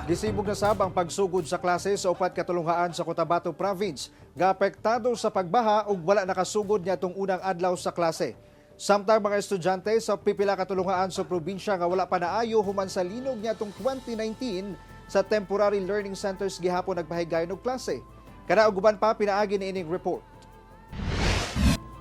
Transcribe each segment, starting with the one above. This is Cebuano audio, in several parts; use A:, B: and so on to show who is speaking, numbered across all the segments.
A: Gisibog na sab ang pagsugod sa klase sa upat ka tulunghaan sa Cotabato Province nga apektado sa pagbaha ug wala nakasugod niadtong unang adlaw sa klase. Samtang mga estudyante sa pipila ka tulunghaan sa probinsya nga wala pa naayo human sa linog niadtong 2019, sa temporary learning centers gihapon nagpahigayon og klase. Kana ug uban pa, pinaagi niining report.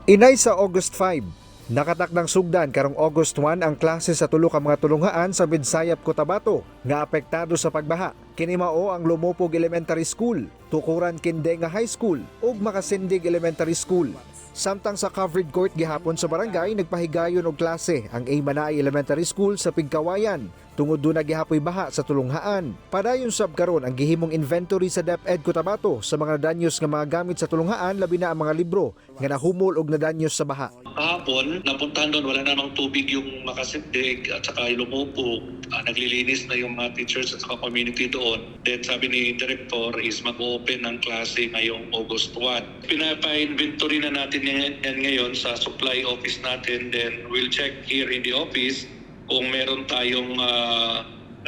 A: Inay sa August 5, nakatakdang sugdan karong August 1 ang klase sa tulo ka mga tulunghaan sa Midsayap, Cotabato nga apektado sa pagbaha. Kini mao ang Lumupog Elementary School, Tukuran Kindenga High School ug Makasindig Elementary School. Samtang sa covered court gihapon sa barangay, nagpahigayon og klase ang A. Manaay Elementary School sa Pigkawayan tungod duna gihapoy baha sa tulunghaan. Padayon sab karon ang gihimong inventory sa DepEd Cotabato sa mga danyos nga mga gamit sa tulunghaan, labi na ang mga libro nga nahumol og nadanyos sa baha.
B: Kahapon, napuntahan doon, wala namang tubig yung Makasindig at saka yung Lumupog. Naglilinis na yung mga teachers at saka community doon. Then sabi ni Director is mag-open ng klase ngayong August 1. Pinapa-inventory na natin yan ngayon sa supply office natin. Then we'll check here in the office kung meron tayong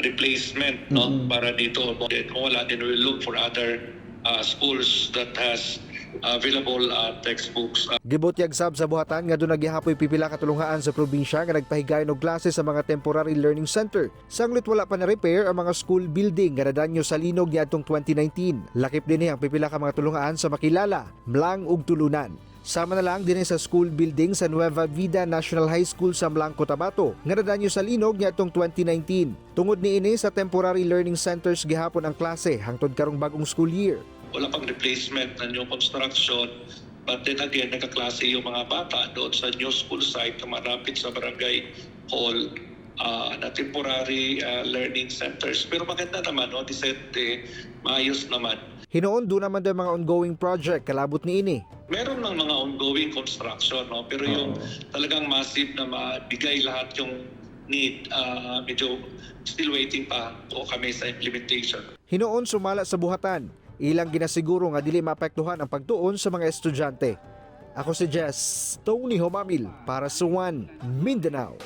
B: replacement, no, para dito. Then kung wala, then we'll look for other schools that has available textbooks.
A: Gibutyag sab sa buhatan nga duna gihapoy pipila ka tulunghaan sa probinsya nga nagpahigayon og klase sa mga temporary learning center. Sanglit wala pa na repair ang mga school building nga nadanyo sa linog niadtong 2019. Lakip dinhi ang pipila ka mga tulunghaan sa Makilala, M'lang ug Tulunan. Sama na lang dinhi sa school building sa Nueva Vida National High School sa M'lang, Cotabato nga nadanyo sa linog niadtong 2019. Tungod niini, sa temporary learning centers gihapon ang klase hangtod karong bagong school year.
B: Wala pang replacement na new construction. But then again, nagkaklase yung mga bata doon sa new school site na malapit sa barangay hall na temporary learning centers. Pero maganda naman, no? Decente, maayos naman.
A: Hinuon duna man daw mga ongoing project kalabot niini.
B: Meron ng mga ongoing construction, no? Pero yung talagang massive na mabigay lahat yung need, medyo still waiting pa po kami sa implementation.
A: Hinuon sumala sa buhatan, ilang ginasiguro nga dili maapektuhan ang pagtuon sa mga estudyante. Ako si Jess Tony Homamil para sa One Mindanao.